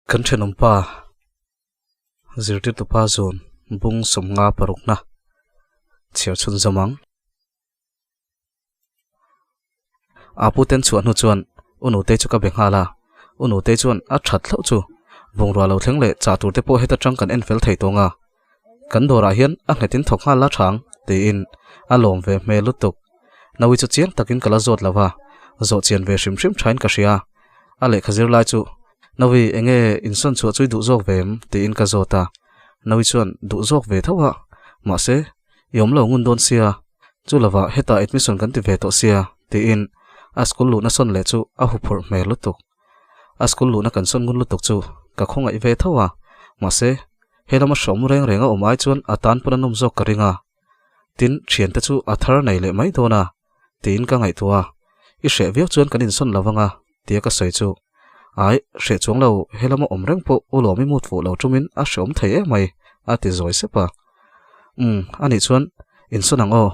Kan thenawmpa zirtirtupa zawn bung sawmnga parukna chhiar chhun zawm ang. A pu ten chhuah hnu chuan u nutei chu ka be nghal a, u nutei chuan a that hlauh chu bungrua lo thleng leh chah tur te pawh heta tang kan en fel thei tawng a, kan dawrah hian a nghet in thawk nghal la thang tiin a lawm ve hmel lutuk. Naui chu chiang takin ka la zawt lo va, zawh chian ve hrim hrim thain ka hria. A lehkha zir lai chu, Naui enge insawn chhuah chu i duh zawk ve em? tiin ka zawt a, Naui chuan duh zawk ve tho a, mahse i awm lo ngun dawn sia, Chu lovah hetah admission kan ti ve tawh sia, tiin a school luhna sawn leh chu a huphurh hmel lutuk. A school luhna kan sawn ngun lutuk chu ka khawngaih ve tho a, mahse he lama hrawm reng reng a awm ai chuan a tan pawn a nawm zawk ka ring a. Tin, thiante chu a thar nei leh mai dawn a, tiin ka ngaihtuah a, i hreh viau chuan kan insawn lo vang a, tia ka sawi chu. Ai, hreh chuang lo, he lama awm reng pawh u lawm i mut fuh lo tumin a hreawm thei em mai, a ti zawi sep a. Umm, anih chuan insawn ang aw,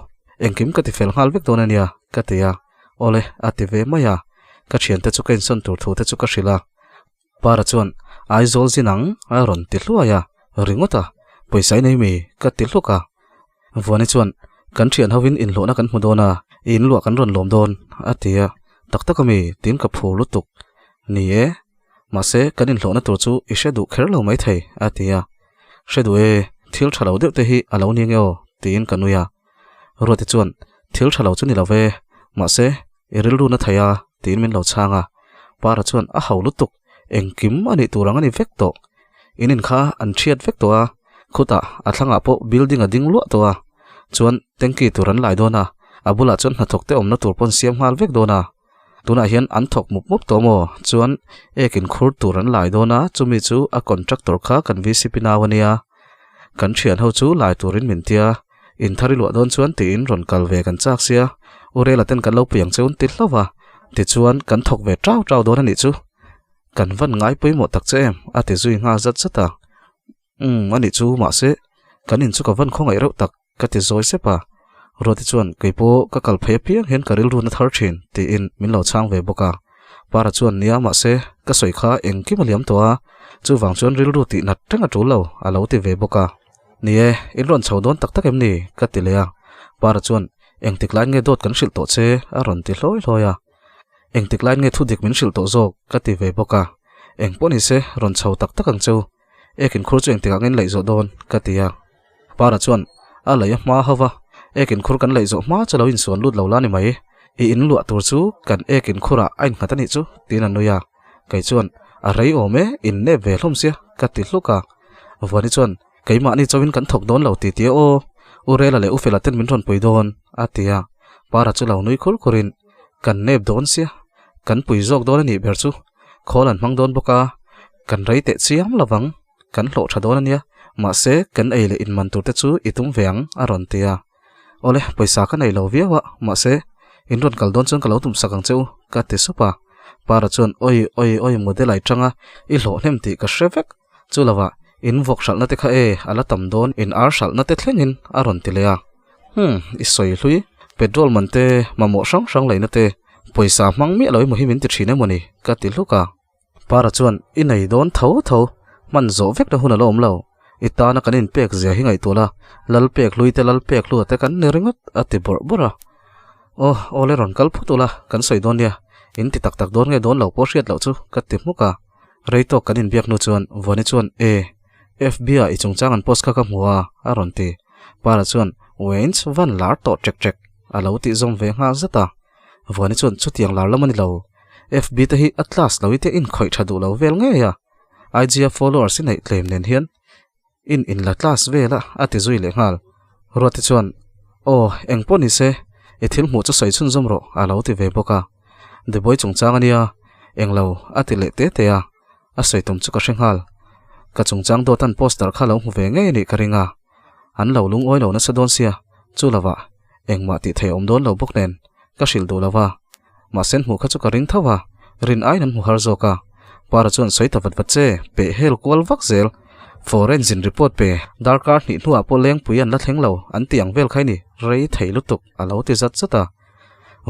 engkim ka ti fel nghal vek dawn ania, ka ti a. Awle, a ti ve mai a. Ka thiante chu ka insawn tur thu te chu ka hrilh a. Para chuan, Aizawl zin ang, a rawn ti hluai a, ringawt a, pawisa i nei mi? ka ti hluk a. Vuani chuan, Kan thian hovin inhlawhna kan hmu dawn a, i inluah kan rawn lawm dawn, a ti a. Tak tak a mi? tiin ka phur lutuk. Ni e, mahse kan inhlawhna tur chu i hre duh kher lo maithei, a ti a. Hre duh e, thil tha lo deuh te hi a lo ni nge aw, tiin ka nui a. Ruati chuan, Thil tha lo chu ni lo ve, mahse i rilru na thei a, tiin min lo chhang a. Para chuan, A ho lutuk, engkim a nih tur ang a ni vek tawh. In in kha an thiat vek tawh a, khutah a thlangah pawh building a ding luah tawh a. Chuan tanky tur an lai dawn a, a bulah chuan hnathawk te awmna tur pawh an siam nghal vek dawn a. Tunah hian an thawk mup mup tawh maw? Chuan ek in khur tur an lai dawn a, chumi chu a contractor kha kan VCP nau a nia. Kan thian ho chu lai turin min tia, in thar i luah dawn chuan tiin rawn kal ve kan chak sia, u Rela ten kan lo pui ang che un ti hlauh a, tichuan kan thawk ve tau tau dawn a nih chu. Kan van ngai pawimawh tak che em? a ti zui nghal zat zat a. Umm a nih chu mahse kan in chu ka van khawngaih reuh tak ka ti zawi sep a, Ruati chuan kei pawh ka kal phei apiang hian ka rilru na thar thin tiin min lo chhang ve bawk a, Para chuan nia mahse ka sawi kha engkim a liam tawh a, chuvang chuan rilru tih nat reng a tul lo a lo ti ve bawk a, Ni e, in rawn chho dawn tak tak em ni? ka ti leh a, Para chuan engtik lai nge dawt kan hrilh tawh che a rawn ti hlawi hlawi a. Engtik lai nge thu dik min hrilh tawh zawk ka ti ve bawk a, eng pawh ni se rawn chho tak tak ang cheu, ek inkhur chu engtikah nge in laih zawh dawn ka ti a. Para chuan a laih a hma ho va, ek inkhur kan laih zawh hma chu lo insuan lut lo la ni mai, i in luah tur chu kan ek inkhurah a innghat a nih chu tiin a nui a, kei chuan a rei awm e, in nep ve hlawm sia ka ti hluk a. Vuani chuan Keimahni chauhin kan thawk dawn lo ti tia aw, U Rela leh U Fela ten min rawn pui dawn, a ti a. Para chu lo nui khur khurin, Kan nep dawn sia, kan pui zawk dawn a nih ber chu, khawl an hmang dawn bawk a, kan rei teh chiam lo vang, kan hlawh tha dawn a nia, mahse kan ei leh inman tur te chu i tum ve ang, a rawn ti a. Awle, pawisa ka nei lo viau a, mahse in rawn kal dawn chuan ka lo tum sak ang che u, ka ti sup a. Para chuan, Oi, oi, oi, model ai tanga i hlawh hnem tih ka hre vek, Chu lovah, in vawk hralhna te kha e, a la tam dawn, in ar hralhna te thlengin a rawn ti leh a. Hum, i sawi hlui, petrol man te, mamawh hrang hrang leina te, pawisa hmang miah lo emaw hi min ti thin emaw ni, ka ti hluk a. Para chuan, I nei dawn tho tho, hman zawh vek na hun a la awm lo. I tana kan inpek zia hi ngaihtuah la, lal pek hlui te lal pek hlua te kan ni ringawt, a ti bawrh bawrh a. Aw, awle rawn kal phut ula, kan sawi dawn nia, in ti tak tak dawn nge dawn lo pawh hriat loh chu, ka ti hmuk a. Rei tawk kan inbiak hnu chuan Vuani chuan E, FB ah i chungchang an post kha ka hmu a, a rawn ti. Para chuan Waynes van lar tawh ṭek ṭek a lo tih zawm ve nghal zat a. Vuani chuan chutiang lar lam a ni lo. FB te hi a class lo i te inkhawih ṭha duh lo vel ngei a. IG a followers i neih tlem nen hian in inla class vel a, a ti zui leh nghal. Ruati chuan Aw, eng pawh ni se, i thil hmuh chu sawi chhunzawm rawh a lo ti ve bawk a. Deboi chungchang a nia, englo a ti leh te te a. A sawi tum chu ka hre nghal. Ka chungchang dawt an poster kha lo hmu ve ngei a nih ka ring a. An lo lungawi lo nasa dawn sia, chu lovah engmah tih theih a awm dawn lo bawk nen ka hrilh duh lo va. Mahse an hmuh kha chu ka ring tho a, rin aiin an hmu har zawk a. Para chuan sawi ta vat vat che, peh hel kual vak zel. Forensin report pe, darkar hnih hnuah pawh lengpui an la thleng lo an tih ang vel kha i ni, rei thei lutuk a lo ti zat zat a.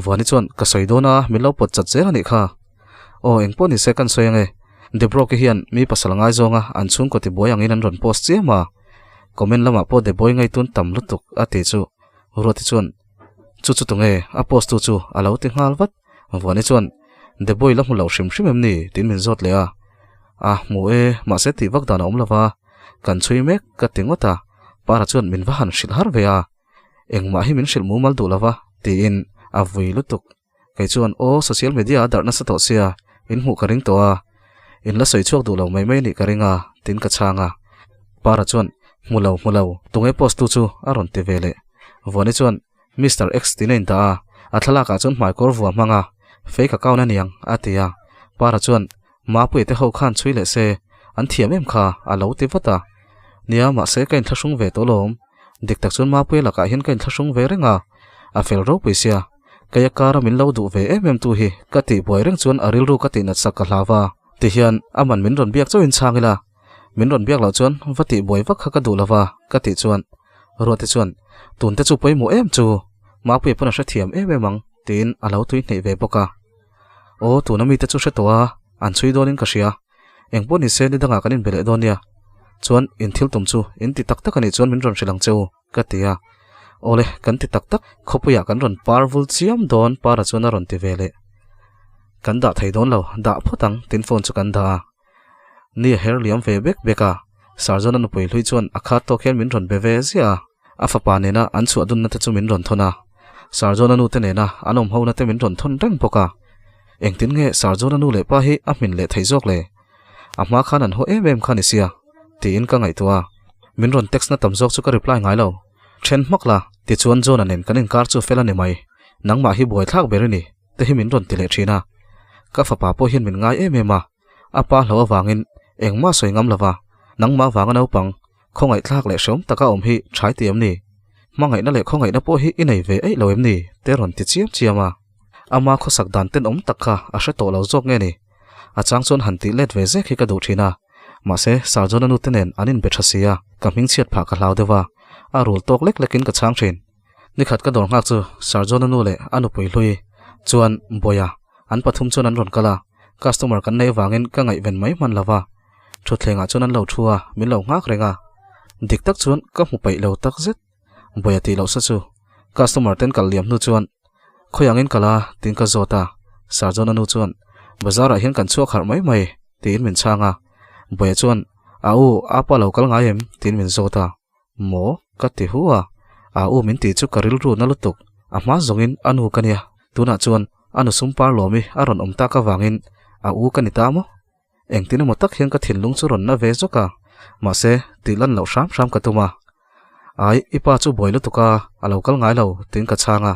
Vuani chuan ka sawi dawn a, min lo pawt chat zel a nih kha. Aw engpawh ni se kan sawi ange, Debroke hian mi pasal ngaizawnga an chhungkaw tibuai angin an rawn post chiam a, comment lamah pawh Deboi ngaitun tam lutuk a ti chu Ruati chuan Chu chu tunge a post tu chu a lo ti nghal vat. Vuani chuan Deboi la hmu lo hrim hrim em ni tiin min zawt leh a, A hmu e, mahse tih vak dan a awm lova, kan chhui mek ka ti ngawt a, Para chuan min va han hrilh har ve a, engmah hi min hrilh mumal duh lova tiin a vui lutuk. Kei chuan aw social media a darh nasa tawh sia, in hmuh ka ring tawh a, in la sawi chhuak duh lo mai mai nih ka ring a, tiin ka chhang a. Para chuan hmu lo hmu lo, tunge post tu chu a rawn ti ve leh. Vuani chuan Mister X tiin a indah a, a thlalak ah chuan hmaikawr vua hmang a, fake account a niang a ti a. Para chuan Mapuia te ho khan chhui leh se, an thiam em kha a lo ti vat a. Nia mahse ka inthlahrung ve tawh lawm, dik tak chuan Mapuia lakah hian ka inthlahrung ve reng a, a fel ropui sia. Kei a kara min lo duh ve em em tu hi ka tih buai reng chuan a rilru ka tih nat sak ka hlau a, tihian aman min rawn biak chauhin chhang ila, min rawn biak loh chuan va tih buai vak kha ka duh lova ka tih chuan Ruati chuan tun te chu pawimawh em chu Mapuia pawn a hrethiam em em ang tiin a lo tui hneih ve bawk a. Aw tuna mite chu hre tawh a, an chhui dawnin ka hria. Engpawh ni se ni dangah kan inbe leh dawn nia. Chuan in thil tum chu in ti tak tak a nih chuan min rawn hrilh ang che u. Ka ti a, Awle, kan ti tak tak, khawpuiah kan rawn par vul chiam dawn Para chuan a rawn ti ve leh. Kan dah thei dawn lo, dah phawt ang, tin phone chu kan dah a. Ni a her liam ve bek bek a, Sarjona nupui hlui chuan a khat tawk hian min rawn be ve ziah a, a fapa nena an chhuah dunna te chu min rawn thawn a, Sarjona nu te nena an awm hona te min rawn thawn reng bawk a. Engtin nge Sarjona nu leh pa hi a hmin leh thei zawk le? A hma khan an haw em em kha ni sia, tiin ka ngaihtuah a. Min rawn text na tam zawk chu ka reply ngai lo. Then hmak la, tichuan John-a nen kan inkar chu fel a ni mai. Nangmah hi buaithlak ber i ni, te hi min rawn ti leh thin a. Ka fapa pawh hian min ngai em em a, a pa hlo avangin engmah sawi ngam lova, nangmah vanga naupang, khawngaihthlak leh hreawm taka awm hi thai ti em ni? Hmangaihna leh khawngaihna pawh hi i nei ve eih lo em ni? te rawn ti chiam chiam a. Ama khawsak dan tenawm tak kha a hre tawh lo zawk nge ni? A chang chuan han tih let ve zek hi ka duh thin a, mahse Sarjona nu te nen an inbe tha si a, ka hming chhiat phah ka hlau deuh a, a rul tawk lek lekin ka chhang thin. Nikhat ka dawr nghak chu Sarjona nu leh a nupui hlui chuan Bawia an pathum chuan an rawn kal a, customer kan nei vangin ka ngaihven mai hman lo va, thutthlengah chuan an lo thu a, min lo nghak reng a. Dik tak chuan ka hmu peih lo tak zet. Bawia tih loh sa chu customer ten kal liam hnu chuan khawi angin kal a tiin ka zawt a, Sarjona nu chuan bazar ah hian kan chhuak harh mai mai tiin min chhang a, Bawia chuan a u a pa lo kal ngai em tiin min zawt a, maw ka ti hu a, a u min tih chu ka rilru na lutuk, a hma zawngin a nu ka nia, tunah chuan a nu sum par lawmi a rawn awm tak avangin a u ka ni ta maw? Engtin emaw tak hian ka thinlung chu rawn na ve zawk a, mahse tih lan loh hram hram ka tum a. Ai, i pa chu buai lutuk a, a lo kal ngai lo, tiin ka chhang a.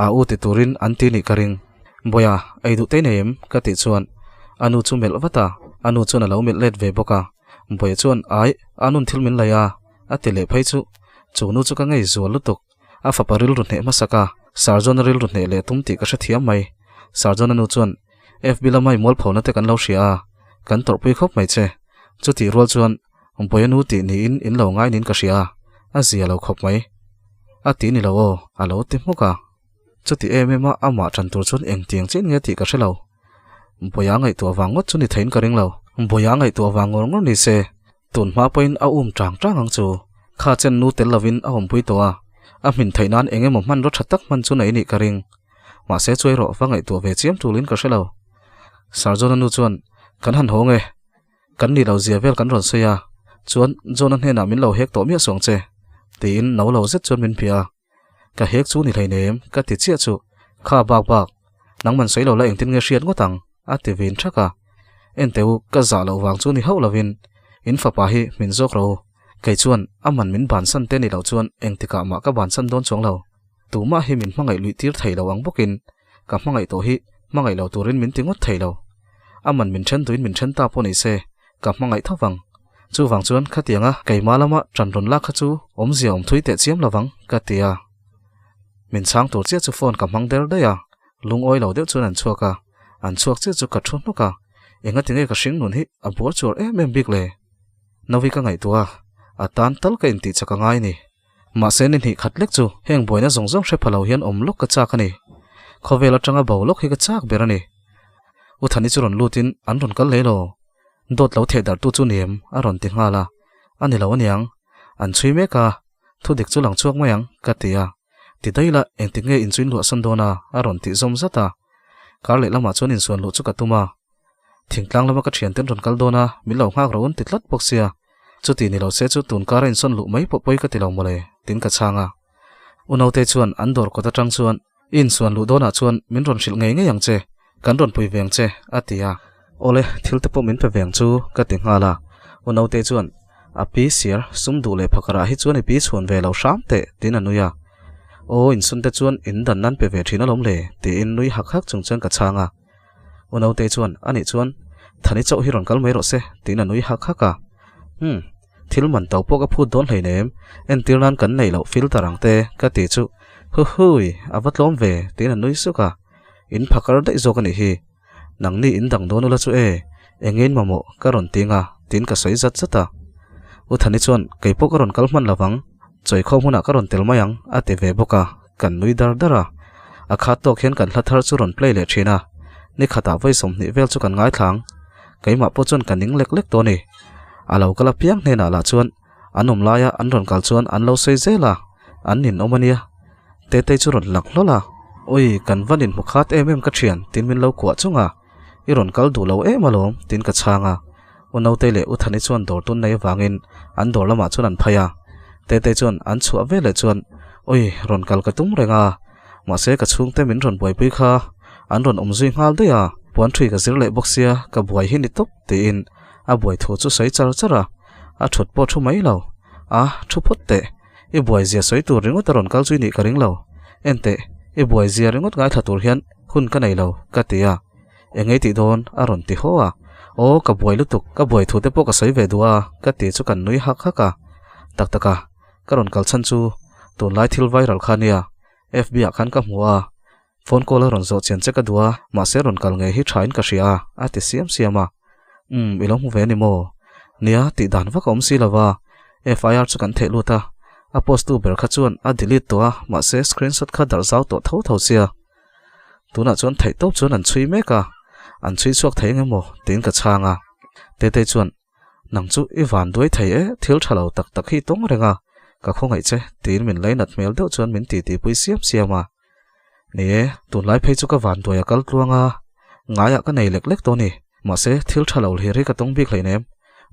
A u ti turin an ti nih ka ring. Bawia, ei duh tei nei em? ka tih chuan a nu chu melh vat a, a nu chuan a lo melh let ve bawk a. Bawia chuan, Ai, a nun thil min lei a, a ti leh phei chu. Chu nu chu ka ngei zual lutuk. A fapa rilru hneh hmasak a, Sarjona rilru hneh leh tum tih ka hrethiam mai. Sarjona nu chuan, FB lama i mualphona te kan lo hria a, kan tawrhpui khawp mai che. Chutih rual chuan, Bawia nu tih niin in lo ngai niin ka hria a, a zia lo khawp mai. A ti ni lo aw, a lo ti hmuk a. Chuti em em a amah tan tur chuan engtiang chin nge tih ka hre lo. Bawia ngaihtuah vang ngawt chu ni theiin ka ring lo. Bawia ngaihtuah vang ngawr ngawr ni se, Tun hma pawhin a um tang tang ang chu. Kha chen nu tel lovin a awmpui tawh a, a hmin theih nan eng emaw hmanraw tha tak hman chu nei nih ka ring. Mahse chu erawh va ngaihtuah ve chiam tulin ka hre lo. Sir John-a nu chuan, Kan han hawng e. Kan nih lo zia vel kan rawn sawi a, chuan John-a hnenah min lo hek tawh miah suang che, tiin no lo zet chuan min bia a. Ka hek chu ni hleinem, ka ti chiah chu. Kha bak bak, nangman sawi lo la engtin nge hriat ngawt ang, a ti vin thak a. Enteu, ka zah loh vang chu ni hauh lovin, in fapa hi min zawk ro. Kei chuan a man min bansan te ni loh chuan engtikah mah ka bansan dawn chuang lo. Tumah hi min hmangaih luih tir thei lo ang bawkin ka hmangaih tawh hi hmangaih lo turin min ti ngawt thei lo. Aman min then duhin min then ta pawh ni se, ka hmangaih tho vang. Chuvang chuan khatianga keimah lama ṭan rawn lak kha chu awmzia awm thui teh chiam lovang, ka ti a. Min chhang tur chiah chu phone ka hmang der daih a, lungawi lo deuh chuan an chhuak a, an chhuak chiah chu ka thu hnawk a, engati nge ka hring nun hi a buar chuar em em bik le? Nawi ka ngaihtuah a, a tan tal ka intih chak a ngai ni. Mahse ni hnih khat lek chu heng buaina zawng zawng hre pha lo hian awm lawk ka chak a ni. Khawvel atanga bo lawk hi ka chak ber a ni. U Thani chu rawn lutin an rawn kal hle lo. Dawt lo theh darh tu chu ni em? a rawn ti nghal a. A ni lo aniang. An chhui mek a, thu dik chu lang chhuak mai ang, ka ti a. Ti daih la, engtik nge inchuin luahsan dawn a? a rawn tih zawm zat a. Kar lehlamah chuan insuan luh chu ka tum a. Thingtlang lama ka thianten rawn kal dawn a, min lo nghak ro an ti tlat bawk sia. Chuti ni lo se chu tun kara insawn luh mai pawh pawi ka ti lo mawle, tiin ka chhang a. U Naute chuan an dawr kawt atang chuan, I insuan luh dawnah chuan min rawn hrilh ngei ngei ang che, kan rawn pui ve ang che, a ti a. Awle, thil te pawh min pe ve ang chu, ka ti nghal a. U Naute chuan, A pi sir, sum duh leh phakarah hi chuan i pi chhuan ve lo hram teh, tiin a nui a. Aw, insun te chuan in dan nan pe ve thin alawm le, tiin nui hak hak chung chuan ka chhang a. U Nautei chuan, Anih chuan, Thani chauh hi rawn kal mai rawh se, tiin a nui hak hak a. Umm, thil man to pawh ka phut dawn hleinem, entir nan kan neih loh filter ang te, ka ti chu, Huhui, a va tlawm ve, tiin a nui suk a. In phakar daih zawk a nih hi. Nangni in dang dawn ula chu e, engein mamawh ka rawn ti nga, tiin ka sawi zat zat a. U Thani chuan, Kei pawh ka rawn kal hman lovang, chawikhawm hunah ka rawn tel mai ang, a ti ve bawk a. Kan nui dar dar a, a khat tawk hian kan hla thar chu rawn play leh thin a, ni khatah vawi 20 vel chu kan ngaithla ang. Keimah pawh chuan ka ning lek lek tawh a ni. A lo kal apiang hnenah lah chuan an awm laia an rawn kal chuan an lo sawi zel a, an nin awm a nia. Tetei chu rawn lak hlawl a, Ui, kan va nin hmu khat em em ka thian, tin min lo kuah chung a, i rawn kal duh lo em alawm, tin ka chhang a. U Nautei leh U Thani chuan dawr tun nei avangin an dawr lamah chuan an phei a. Tetei chuan an chhuah veleh chuan, Ui, rawn kal ka tum reng a, mahse ka chhungte min rawn buaipui kha an rawn awm zui nghal daih a, puan thui ka zir leh bawk sia ka buai hi ni tawp, tiin a buai thu chu sawi char char a. A thut pawh thu mai lo. A, thu phawt teh. I buai zia sawi tur ringawt a rawn kal zui nih ka ring lo. Enteh, i buai zia ringawt ngaithla tur hian hun ka nei lo, ka ti a. Engei tih dawn? a rawn ti haw a. Aw, ka buai lutuk, ka buai thu te pawh ka sawi ve duh a, ka ti chu kan nui hak hak a. Tak tak a, ka rawn kal chhan chu tunlai thil viral kha nia, FB ah khan ka hmu a, phone call a rawn zawh chian che ka duh a, mahse rawn kal ngei hi tha in ka hria a, a ti siam siam a. Umm, i lo hmu ve a ni maw? Nia, tih dan vak a awm si lo va, FIR chu kan theih lut a, a post tu ber kha chuan a delete tawh a, mahse screenshot kha darh zau tawh tho tho sia. Tunah chuan theih tawp chuan an chhui mek a, an chhui chhuak thei eng emaw tiin ka chhang a. Tetei chuan, Nang chu i van duai thei e, thil tha lo tak tak hi i tawng reng a, ka khawngaih che, tiin min lei nat hmel deuh chuan min titi pui siam siam a. Ni e, tunlai phei chu ka van duai a kal tluang a, ngaiah ka nei lek lek tawh a ni. Mahse, thil tha lo hlir hi ka tawng bik hleinem.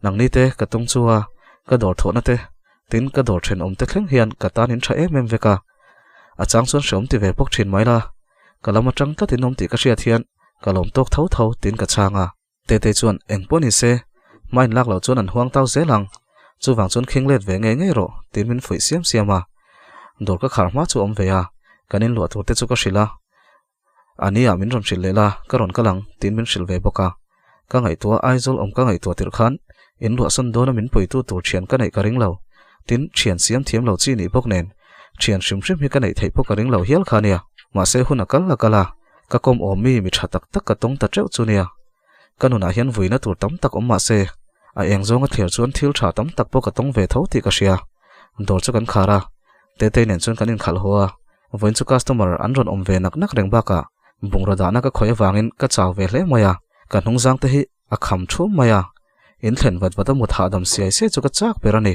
Nangni te ka tawng chu a, ka dawr thawhna te, tin ka dawr thenawm te thleng hian ka tan in tha em em vek a. A chang chuan hreawm ti ve bawk thin mai la, ka lam atang tlat in awm tih ka hriat hian ka lawm tawk tho tho tiin ka chhang a. Tetei chuan eng pawh ni se, hma in lak loh chuan an huang tau zel ang, chuvang chuan khing let ve ngei ngei rawh tiin min fuih siam siam a. Dawr ka khar hma chu awm ve a, kan inluah tur te chu ka hrilh a. A nia min rawn hrilh leh la, ka rawn kal ang tiin min hrilh ve bawk a. Ka ngaihtuah Aizawl awm ka ngaihtuah tirh khan in luahsawn dawna min puitu tur thian ka neih ka ring lo. Tin, thian siam thiam lo chi nih bawk nen thian hrim hrim hi ka neih theih pawh ka ring lo hial kha nia. Mahse hun a kal a kal a, ka kawm awm mi mi tha tak tak ka tawng ta teuh chu nia. Ka nunah hian vuina tur tam tak awm mahse a eng zawnga thler chuan thil tha tam tak pawh ka tawng ve tho tih ka hria. Dawr chu kan khar a, Tetei nen chuan kan inkhalh haw a. Vawiin chu customer an rawn awm ve nak nak reng bakah bungraw dahna ka khawih avangin ka chau ve hle mai a, ka hnungzang te hi a kham thum mai a, in thlen vat vat a mut hahdam siai siai chu ka chak ber a ni.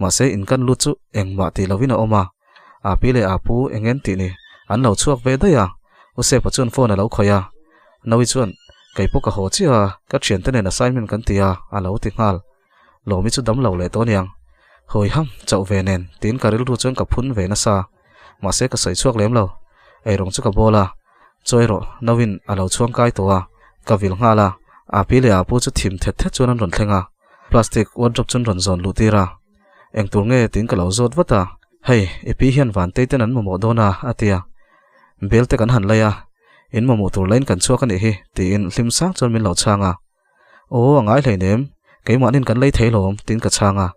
Mahse in kan lut chu engmah tih lovin a awm a, a pi leh a pu eng en tih ni an lo chhuak ve daih a, U Sepa chuan phone a lo khawih a, Naui chuan kei pawh ka haw chiah a, ka thiante nen assignment kan ti a, a lo ti nghal. Lawmi chu dam lo leh tawh aniang. Hawi ham, chauh ve nen, tiin ka rilru chuan ka phun ve nasa. Mahse ka sawi chhuak lem lo. Eirawng chu ka bawl a, Chawi rawh, nauin a lo chhuang kai tawh a, ka vil nghal a. A pi leh a pu chu thim thet thet chuan an rawn thleng a, plastic wardrobe chu an rawn zawn luh tir a. Eng tur nge tiin ka lo zawt vat a, Hei, i pi hian vantei ten an mamawh dawn a, a ti a. Bel te kan han lei a. In mamawh tur lain kan chhuak a nih hi, tiin hlim sang chuan min lo chhang a. Aw, a ngai hleinem, keimahnin kan lei thei lawm, tiin ka chhang a.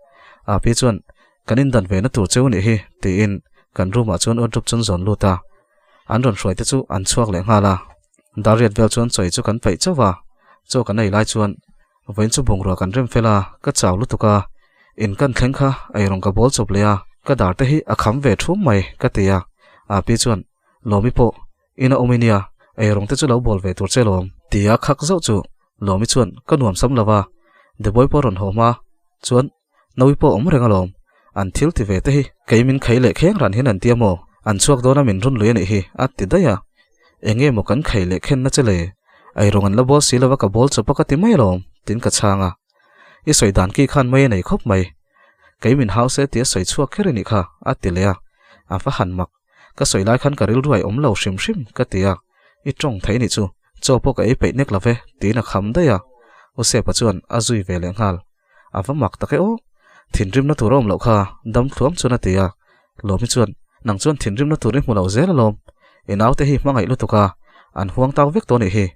Api chuan, Kan indan ve na tur cheu nih hi, tiin kan room ah chuan wardrobe chuan zawn lut a. An rawn hruai te chu an chhuak leh nghal a. Dariat vel chuan chawi chu kan peih chauh a, chaw kan ei lai chuan Vawiin chu bungrua kan rem fel a, ka chau lutuk a, in kan thleng kha eirawng ka bawl chawp leh a, ka dar te hi a kham ve thum mai, ka ti a. Api chuan, Lawmi pawh ina awm i nia, eirawng te chu lo bawl ve tur che lawm, ti a khak zauh chu Lawmi chuan ka nuam sam lo va, Deboi pawh rawn haw hma chuan Nawi pawh awm reng alawm, an thil ti ve te hi kei min khei leh kheng ran hian an tia maw, an chhuak dawn a min run lui a nih hi, a ti daih a. Eng nge maw kan khei leh khenna che le, eirawng an la bawl si lova ka bawl chawp a ka ti mai alawm, tiin ka chhang a. I sawi dan ki khan mai a nei khawp mai, kei min hau se tia sawi chhuak kher i nih kha, a ti leh a, a va han mak. Ka sawi lai khan ka rilruai awm lo hrim hrim ka ti a, I tawng thei nih chu, chaw pawh ka ei peih nek lo ve, tiin a kham daih a. U Sepa chuan a zui ve leh nghal. A va mak tak e aw, thinrimna tur a awm loh kha, dam thluam chuan a ti a. Lawmi chuan, Nang chuan thinrimna tur i hmu lo zel alawm, i naute hi hmangaih lutuk a, an huang tau vek tawh nih hi.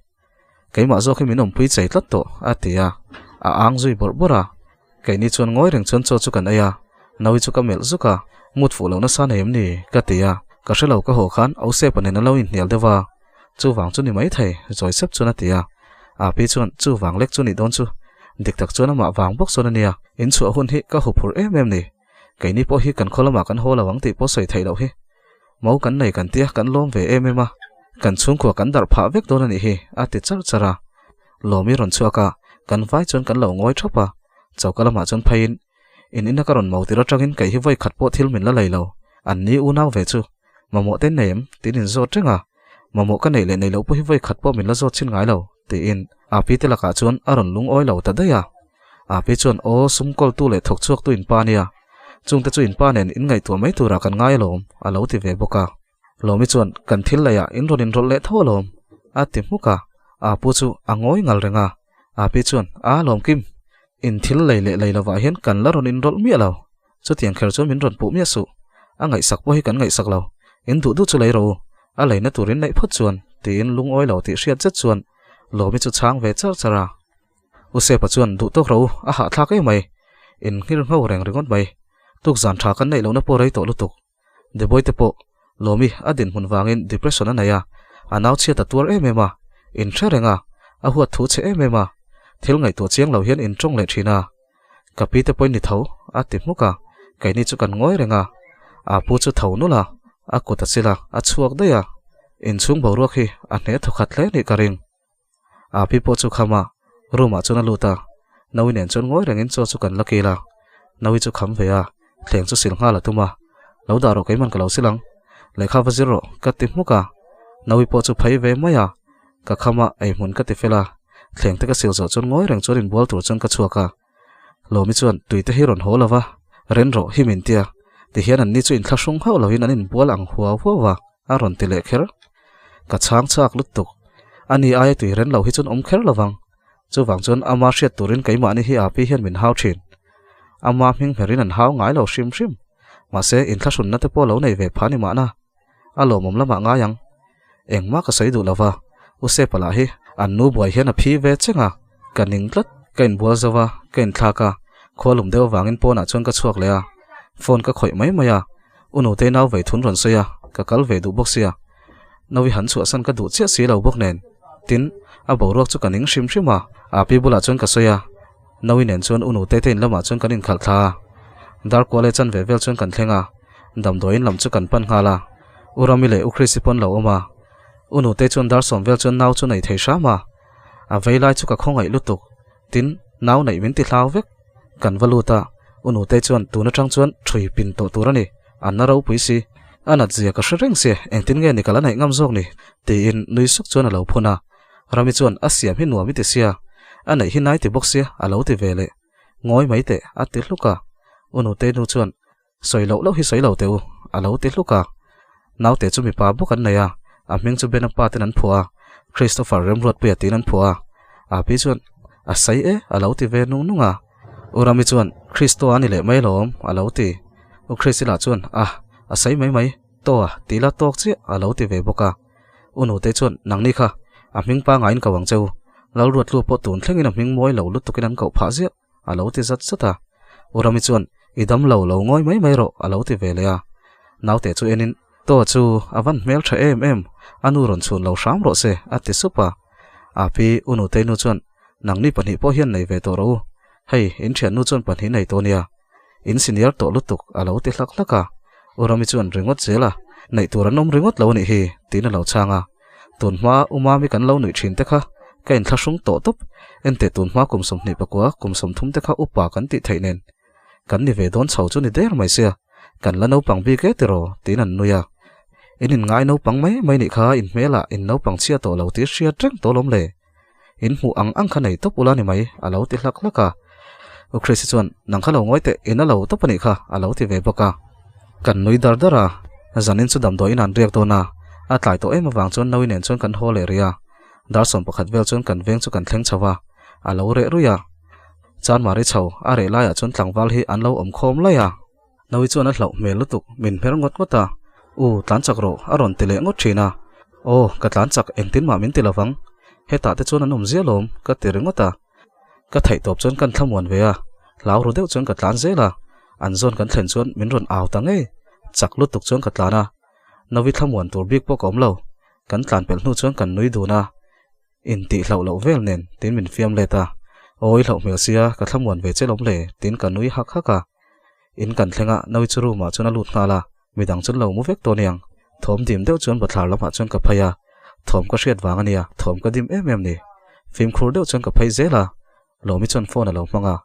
Keimah zawk hi min awmpui chei tlat tawh, a ti a, a ang zui bawrh bawrh a. Keini chuan ngawi reng chuan chaw chu kan ei a, Naui chu ka melh zuk a, Mut fuh lo nasa nei em ni? ka ti a, ka hre lo ka haw khan Osepa nen a lo inhnial deuh a, chuvang chu ni maithei, zawi sep chuan a ti a. Api chuan chuvang lek chu nih dawn chu, dik tak chuan amah vang bawk chuan a nia, inchhuah hun hi ka huphurh em em ni. Keini pawh hi kan khaw lamah kan haw lo ang tih pawh sawi theih loh hi. Mo kan nei kan tia kan lawm ve em em a, kan chhungkua kan darh phah vek dawn a nih hi, a ti charh charh a. Lawmi rawn chhuak a, kan vai chuan kan lo ngawi thap a. Choka lamah chuan pheiin, In ina ka rawn mo tir atangin kei hi vawi khat pawh thil min la lei lo, an ni unau ve chu. Mamawh te nei em? Tiin in zawt reng a. Mamawh ka neih leh neih loh pawh hi vawi khat pawh min la zawt chhin ngai lo, tiin Api te lakah chuan a rawn lungawi lo ta daih a. Api chuan, Aw, sum kawltu leh thawk chhuaktu in pa nia. Chungte chu in pa nen in ngaihtuah mai turah kan ngai alawm, a lo ti ve bawk a. Lawmi chuan, Kan thil leiah in rawn inrawlh leh tho alawm, a ti hmuk a. Apu chu a ngawi ngal reng a. Api chuan, A lawmkim, in thil lei leh lei lovah hian kan la rawn inrawlh miah lo. Chutiang kher chuan min rawn puh miah suh. A ngaihsak pawh hi kan ngaihsak lo. In duh duh chu lei rawh u. A leina tur in neih phawt chuan, tiin lungawi lo tih hriat zet chuan Lawmi chu chhang ve char char a. U Sepa chuan duh tawk rawh u, a hahthlak em mai. In nghir ngho reng ringawt mai. Tukzan tha kan neih lohna pawh rei tawh lutuk. Deboi te pawh Lawmi a dinhmun vangin depression a nei a, a nau chhiat a tuar em em a, in hre reng a, a huat thu chhe em em a, thil ngaihtuah chiang lo hian in tawng leh thin a. Ka pi te pawhin ni tho, a ti hmuk a, keini chu kan ngawi reng a. A pu chu tho nulh a, a kut a chil a, a chhuak daih a. Inchhung boruak hi a hne thawkhat hle nih ka ring. A pi pawh chu kham a, room ah chuan a lut a, Naui nen chuan ngawi rengin chaw chu kan la kil a, Naui chu kham ve a, thleng chu sil nghal a tum a, Lo dah rawh keiman ka lo sil ang, lehkha va zir rawh ka ti hmuk a, Naui pawh chu phei ve mai a, ka kham a, eihmun ka ti fel a, thleng te ka sil zawh chuan ngawi reng chuan inbual tur chuan ka chhuak a, Lawmi chuan tui te hi rawn haw lo va, ren rawh hi min tia, tihian anni chu inthlahrung hauh lovin an inbual ang huau huau a, a rawn ti leh kher. Ka chhang chak lutuk. Ani aia tui ren lo hi chuan awm kher lovang. Chuvang chuan ama hriat turin keimahni hi Api hian min hau thin. Ama hming hmerin an hau ngai lo hrim hrim. Mahse, inthlahrunna te pawh lo nei ve pha ni mahna. A lawmawm lamah ngai ang. Engmah ka sawi duh lo va, U Sepa lah hi an nu buai hian a phi ve cheng a, ka ning tlat, ka inbual zo va, ka inthlak a, khua lum deuh avangin pawnah chuan ka chhuak leh a, phone ka khawih mai mai a, U Nutei nau vei thun rawn sawi a, ka kal ve duh bawk sia, Nawi han chhuahsan ka duh chiah si lo bawk nen, tin, a boruak chu ka ning hrim hrim a, Api bulah chuan ka sawi a, Nawi nen chuan U Nutei te in lamah chuan kan inkhalh thla a, Darkuale chanve vel chuan kan thleng a, damdawiin lam chu kan pan nghal a. U Rami leh U Chrisy pawn lo awm a. U Nutei chuan dar sawm vel chuan nau chu nei thei hram a. A vei lai chu ka khawngaih lutuk. Tin, nau neih min ti hlau vek. Kan va lut a, U Nutei chuan tun atang chuan ṭhui pin tawh tur a ni. An na ropui si. A nat zia ka hre reng si, engtin nge ni ka la neih ngam zawk ni? tiin nui suk chuan a lo phun a. Rami chuan a siam hi nuam i ti sia, a neih hi nai ti bawk sia a lo ti ve leh. Ngawi mai teh, a ti hluk a. U Nutei nu chuan Sawi loh loh hi sawi lo teh u, a lo ti hluk a. Naute chu mipa bawk an nei a, a hming chu Bena pa ten an phuah a, Christopher Remruatpuia tiin an phuah a. A pi chuan, A sawi e, a lo ti ve nung nung a. U Rami chuan, Christo a ni leh mai alawm, a lo ti. U Christy lah chuan, A, a sawi mai mai, Toa, ti la tawk chiah, a lo ti ve bawk a. U Nutei chuan, Nangni kha, a hming pangaiin ko ang che u. Lalruatlu pawh tun thlengin a hming mawi lo lutukin an koh phah ziah, a lo ti zat zat a. U Rami chuan, I dam lo lo ngawi mai mai rawh, a lo ti ve leh a. Naute chu enin, Taw chu a van hmel tha em em, a nu rawn chhun lo hram rawh se, a ti sup a. Api, U Nutei nu chuan, Nangni pahnih pawh hian nei ve tawh rawh u. Hei, in thiannu chuan pahnih nei tawh nia. In senior tawh lutuk, a lo ti hlak hlak a. U Rami chuan ringawt zel a, Neih tur an awm ringawt lo a nih hi, tiin a lo chhang a. Tun hma U Mami kan lo nuih thin te kha ka inthlahrung tawh tawp. Enteh tun hma kum 24, kum 30 te kha upa kan tih theih nen kan ni ve dawn chho chu ni der mai sia, kan la naupang bik e tiraw, tiin an nui a. In inngai naupang mai mai nih kha in hmelah in naupang chhia tawh lo tih hriat reng tawh lawm le. In hmuh ang ang kha nei tawp ula ni mai, a lo ti hlak hlak a. U Chrissy chuan, Nang kha lo ngawi teh, in a lo tawp a nih kha, a lo ti ve bawk a. Kan nui dar dar a, zanin chu damdawiin an riak dawn a, a tlai tawh em avang chuan Naui nen chuan kan haw leh rih a. Dar 11 vel chuan kan veng chu kan thleng chho a, a lo reh ruih a. Chanmari chho, a reh laiah chuan tlangval hi an lo awm khawm laih a. Naui chuan a hlauh hmel lutuk, min hmer ngawt ngawt a, U, tlan chak rawh, a rawn ti leh ngawt thin a. Aw, ka tlan chak, engtin mah min ti lovang. Hetah te chuan an awm zia lawm, ka ti ringawt a. Ka theih tawp chuan kan thlamuan ve a, hlau ru deuh chuan ka tlan zel a. An zawn kan thlen chuan min rawn au ta ngei, chak lutuk chuan ka tlan a. Naui thlamuan tur bik pawh ka awm lo, kan tlan pelh hnu chuan kan nui dun a. Intih hlauh loh vel nen tiin min fiam let a, Awi hlauh hmel sia, ka thlamuan ve che lawm le tiin ka nui hak hak a. In kan thleng a, Naui chu room ah chuan a lut nghal a, midang chuan lo mu vek tawh aniang. Thawm dim deuh chuan bathlar lamah chuan ka phei a, thawm ka hriat vang ania, thawm ka dim em em ni. Fimkhur deuh chuan ka phei zel a, Lawmi chuan phone a lo hmang a,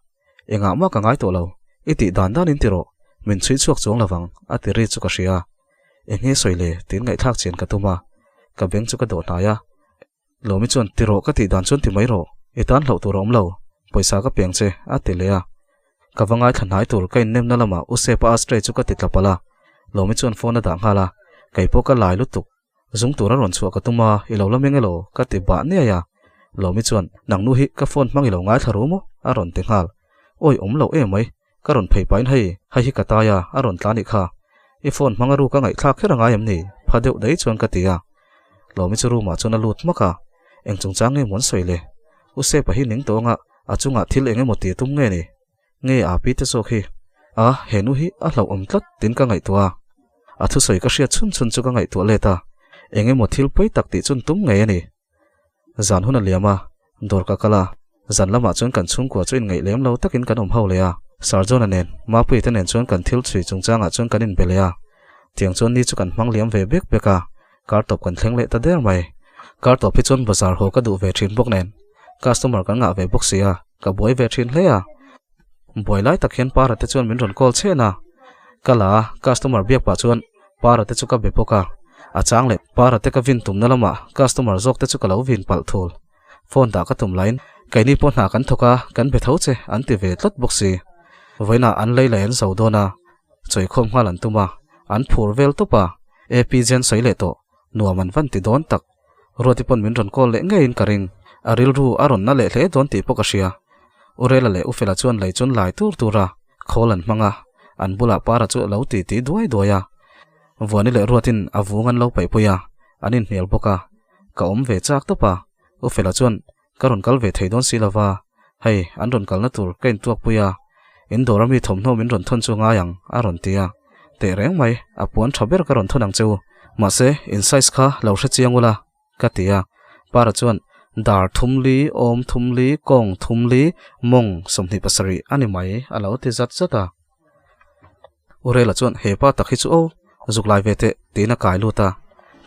Engah mah ka ngai tawh lo, i tih dan dan in ti rawh, min chhui chhuak chuang lovang a ti ri chu ka hria. Eng nge sawi le tiin ngaihthlak chian ka tum a, ka beng chu ka dawh hnai a. Lawmi chuan, Ti rawh ka tih dan chuan ti mai rawh, i tan hlauh tur a awm lo, pawisa ka peng che, a ti leh a. Ka va ngaithla hnai tur ka innemna lamah U Sepa ashtray chu ka ti tla palh a. Lawmi chuan phone a dah nghal a, kei pawh ka lai lutuk. Zung tura rawn chhuah ka tum a, i lo la meng elaw? ka ti bah niai a. Lawmi chuan, Nang nu hi ka phone hmang i lo ngaithla ru maw? a rawn ti nghal. Awi awm loh em mai, Ka rawn phei pahin hei, hei hi ka tai a, a rawn tla nih kha. I phone hmang a ruk a ngaihthlak kher a ngai em ni? Pha deuh daih chuan ka ti a. Lawmi chu room ah chuan a lut hmak a. Eng chungchang nge maw an sawi le? U Sepa hi ning tawng a, a chungah thil eng emaw ti tum nge ni? Nge aa pi te zawk hi? A, he nu hi a hlauhawm tlat tiin ka ngaihtuah a. A thusawi ka hriat chhun chhun chu ka ngaihtuah let a. Eng emaw thil pawi tak tih chun tum ngei a ni. Zan hun a liam a, dawr ka kal a, zan lamah chuan kan chhungkua chu inngaih lem lo takin kan awm ho leh a. Sarjona nen, Mapuii te nen chuan kan thil chhui chungchangah chuan kan inbe leh a. Tiang chuan ni chu kan hmang liam ve bek bek a, kar tawp kan thleng leh ta der mai. Kar tawp hi chuan bazar haw ka duh ve thin bawk nen, customer kan ngah ve bawk si a, ka buai ve thin hle a. Buai lai tak hian Para te chuan min rawn call chhen a, ka la a, customer biak pah chuan Para te chu ka be bawk a, a chang leh Para te ka vin tumna lamah customer zawk te chu ka lo vin palh thul. Phone dah ka tum laiin keini pawh hna kan thawk a, kan be tho che an ti ve tlat bawk si. Vawiinah an lei lei an zo dawn a, chawikhawm nghal an tum a, an phur vel tawp a, AP Jen sawi leh tawh, nuam an van ti dawn tak. Ruati pawn min rawn call leh ngeiin ka ring, a rilru a rawn na leh hle dawn tih pawh ka hria. U Rela leh U Fela chuan lei chun lai tur tur a, khawl an hmang a, an bulah Para chu a lo ti ti duai duai a. Vuani leh Ruatin a vung an lo paihpui a, an inhnial bawk a. Ka awm ve chak tawp a, U Fela chuan ka rawn kal ve thei dawn si lova, hei an rawn kalna tur ka intuakpui a, in dawr ami thawmhnaw min rawn thawn chu ngai ang a rawn ti a, teh reng mai, a puan tha ber ka rawn thawn ang che u, mahse in size kha lo hre chiang ula ka ti a, Para chuan dar thum li, awm thum li, kawng thum li, mawng 27 a ni mai a lo ti zat zat a. Urela chuan he pa tak hi chu aw, zuk lai ve teh tiin a kai lut a,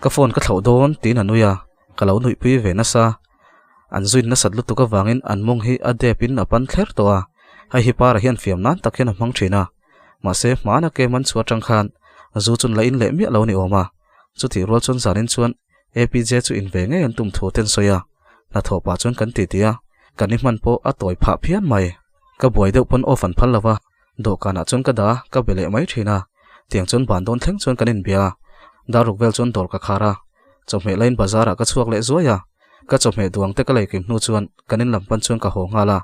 ka phone ka thlauh dawn tiin a nui a, ka lo nuihpui ve nasa. An zuin nasat lutuk avangin an mawng hi a dep in a pan thler tawh a, hei hi para hian fiam nan tak hian a hmang thin a, mahse hmana kem an chhuah atang khan zu chun la in leh miah lo ni awm a, chutih rual chuan zanin chuan APJ chu in ve ngei an tum thu te an sawi a, hnathawh pah chuan kan titi a, kan i hman pawh a tawi phah phian mai. Ka buai deuh pawn off an phal lo va, dawhkanah chuan ka dah a, ka be leh mai thin a. Tiang chuan ban dawn thleng chuan kan inbia a, dar ruk vel chuan dawr ka khar a. Chawhmeh laiin bazar ah ka chhuak leh zuai a, ka chawhmeh duang te ka lei kim hnu chuan kan in lam pan chuan ka haw nghal a.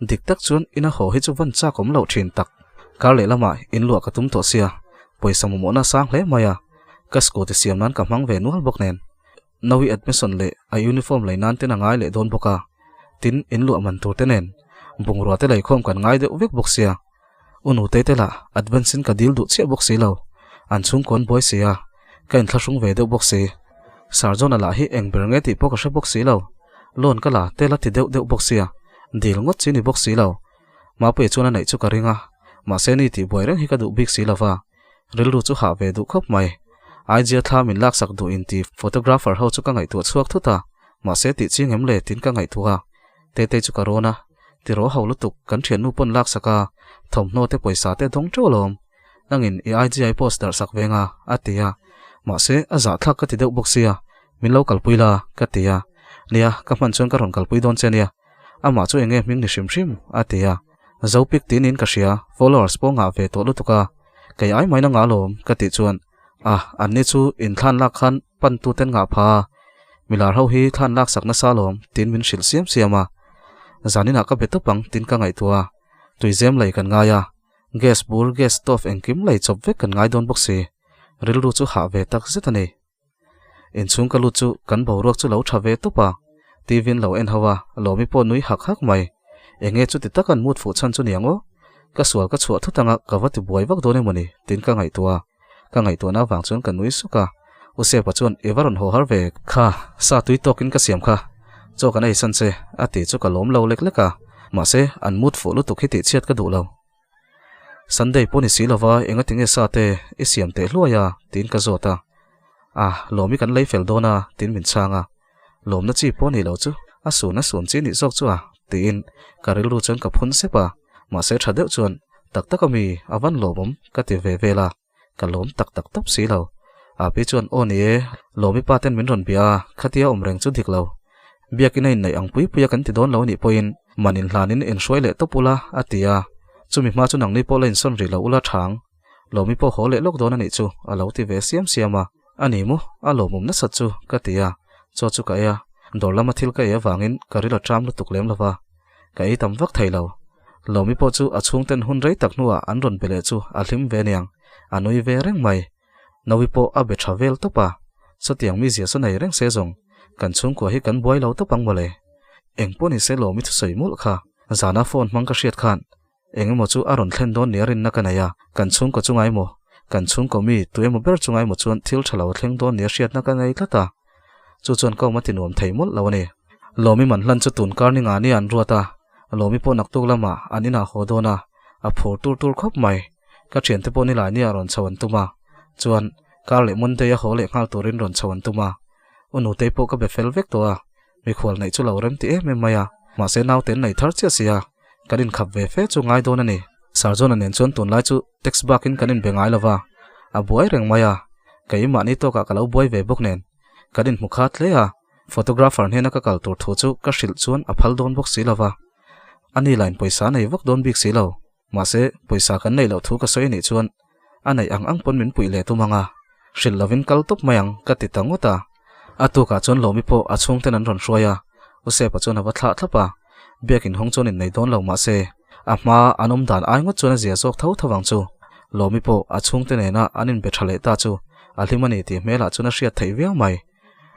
Dik tak chuan ina haw hi chu van chak awm loh thin tak. Kar leh lamah in luah ka tum tawh sia, pawisa mamawhna a sang hle mai a, ka scooty siam nan ka hmang ve nual bawk nen. Naui admission leh a uniform lei nan ten a ngai leh dawn bawk a, tin in luah man tur te nen bungrua te leikhawm kan ngai deuh vek bawk sia. U Nutei te lah advance in ka dil duh chiah bawk si lo, an chhungkaw an buai si a, ka inthlahrung ve deuh bawk si. Sir John-a lah hi eng ber nge tih pawh ka hre bawk si lo, loan ka la te la ti deuh deuh bawk sia, dil ngawt chi ni bawk si lo. Mapuia chuan a neih chu ka ring a, mahse ni tih buai reng hi ka duh bik si lo va, rilru chu hah ve duh khawp mai. Aijia thla min laksak duh inti photographer ho chu ka ngaihtuah chhuak thut a, mahse tih ching em le tiin ka ngaihtuah a, Tetei chu ka rawn a, tiraw ho lutuk kan thiannu pawn laksak a, thawmhnaw te pawisa te dawng teuh alawm. Nangin i IGI post darh sak veng a, a ti a. Mahse, a zahthlak ka ti deuh bawk sia, min lo kalpui la, ka ti a. Nia, ka hman chuan ka rawn kalpui dawn che nia. Amah chu enge hming ni hrim hrim, a ti a. Zopik tinin ka hria, followers pawh ngah ve tawh lutuk a. Kei ai mai na ngah alawm, ka tih chuan, Ah, anni chu inthlan lak khan pan tuten ngah pha a, milar ho hi thlan lak sak nasa alawm, tiin min hrilh siam siam a. Zaninah ka be tawp ang tiin ka ngaihtuah a, tuizem lei kan ngai a, gas bur, gas stove engkim lei chawp vek kan ngai dawn bawk si, rilru chu hah ve tak zet a ni. Inchhung ka lut chu kan boruak chu lo tha ve tawp a, TV in lo en ho a, Lawmi pawh nui hak hak mai. Enge chuti tak an mut fuh chhan chu niang aw? Ka sual ka chhuah thut anga ka va ti buai vak dawn emawni tiin ka ngaihtuah a, ka ngaihtuahna avang chuan ka nui suk a. U Sepa chuan i va rawn haw har ve kha, sa tui tawkin ka siam kha, chaw kan ei san che a ti chu ka lawm lo lek lek a, mahse an mut fuh lutuk hi tihchhiat ka duh lo. Sunday pawh ni si lova enga tinge sa te i siam teh hluai a tiin ka zawt a, Ah lawm i kan lei fel dawn a tiin min chhang a, lawmna chi pawh ni lo chu a sun a sun chi nih zawk chu a tiin ka rilru chuan ka phun sep a, mahse tha deuh chuan tak tak ami a van lawmawm ka ti ve vel a, ka lawm tak tak tawp si lo. Api chuan aw ni e, lawmi pa ten min rawn bia a, khatia awm reng chu dik lo. Biakin a inneih ang pui pui a kan ti dawn lo anih pawhin man inhlanin inhruai leh tawp ula a ti a, chumi hma chu nangni pawh la insawn rih lo ula thang. Lawmi pawh haw leh lawk dawn anih chu a lo ti ve siam siam a, a ni maw a lawmawm nasat chu ka ti a, chaw chu ka ei a, dawr lama thil ka ei avangin ka ril a ṭam lutuk lem lova, ka ei tam vak thei lo. Lawmi pawh chu a chhungten hun rei tak hnuah an rawn be leh chu a hlim ve aniang, a nui ve reng mai. Nawi pawh a be tha vel tawp a, sawtiang mizia saw nei reng se zawng, kan chhungkua hi kan buai lo tawp ang mawle. Eng pawh ni se Lawmi thusawi mawlh kha, zana phone hmang ka hriat khan eng emaw chu a rawn thlen dawn nia rinna ka nei a, kan chhungkaw chunga emaw, kan chhungkaw mi tu emaw ber chunga emaw chuan thil tha lo a thleng dawn nia hriatna ka nei tlat a, chu chuan ka awm a ti nuam thei mawlh lo a ni. Lawmi man hlan chu tun kar ni nga nia an ruat a, Lawmi pawh naktuk lamah an inah haw dawn a, a phur tur tur khawp mai. Ka thiante pawh nilai nia rawn chho an tum a, chuan kar leh Monday a haw leh nghal turin rawn chho an tum a. U Nutei pawh ka be fel vek tawh a, mikhual neih chu lo rem ti em em mai a, mahse naute an nei thar chiah si a, kan inkhap ve fe chu ngai dawn a ni. Sir John-a nen chuan tunlai chu text bakin kan inbe ngai lo va, a buai reng mai a, kei mahni tawkah ka lo buai ve bawk nen kan inhmu khat hle a, photographer hnena ka kal tur thu chu ka hrilh chuan a phal dawn bawk si lo va, ani lain pawisa a nei vak dawn bik si lo. Mahse, pawisa kan neih loh thu ka sawi anih chuan a neih ang ang pawn min puih leh tum ang a, hrilh lovin kal tawp mai ang ka ti ta ngawt a. A tukah chuan Lawmi pawh a chhungten an rawn hruai a, Usepa chuan a va thlah thlap a, biakin hawng chuan innei dawn lo mahse, a hma an awm dan ai ngawt chuan a zia zawk tho tho ang chu. Lawmi pawh a chhungte nena an inbe tha leh ta chu a hlim a ni tih hmelah chuan a hriat theih viau mai.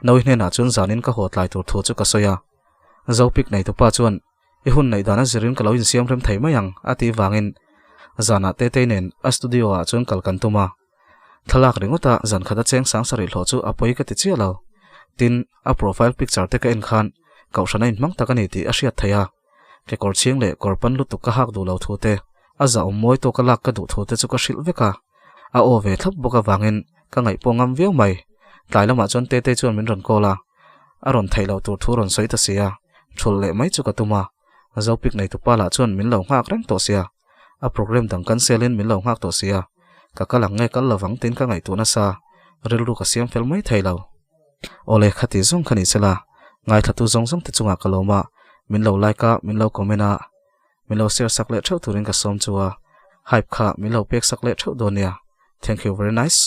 Nawi hnenah chuan zanin ka haw tlai tur thu chu ka sawi a, Zopik neitupa chuan I hun neih dan a zirin ka lo insiam rem thei mai ang, a tih vangin zanah Tetei nen a studio ah chuan kal kan tum a. Thlalak ringawta zan khat a cheng sang sarih hlawh chu a pawi ka ti chiah lo. Tin, a profile picture te ka en khan kohhran a inhmang tak a ni tih a hriat theih a. Kekawr chhing leh kawr pan lutuk ka hak duh lo thu te, a zahawm mawi tawka lak ka duh thu te chu ka hrilh vek a. A aw ve thlap bawk avangin ka ngaihpawh ngam viau mai. Tlai lamah chuan Tetei chuan min rawn call a. A rawn theih loh tur thu rawn sawi ta sia, thulh leh mai chu ka tum a, Zopik neitupa lah chuan min lo nghak reng tawh sia, a program dang cancel in min lo nghak tawh sia, ka kal ang nge kal lovang tiin ka ngaihtuah nasa, rilru ka siam fel mai thei lo. Awle khati zawng kha ni sela, ngaithlatu zawng zawng te chungah ka lawm a, min lo like a, min lo comment a, min lo share sak leh theuh turin ka sawm chu a, hype kha min lo pek sak leh theuh dawn nia. Thank you very nice.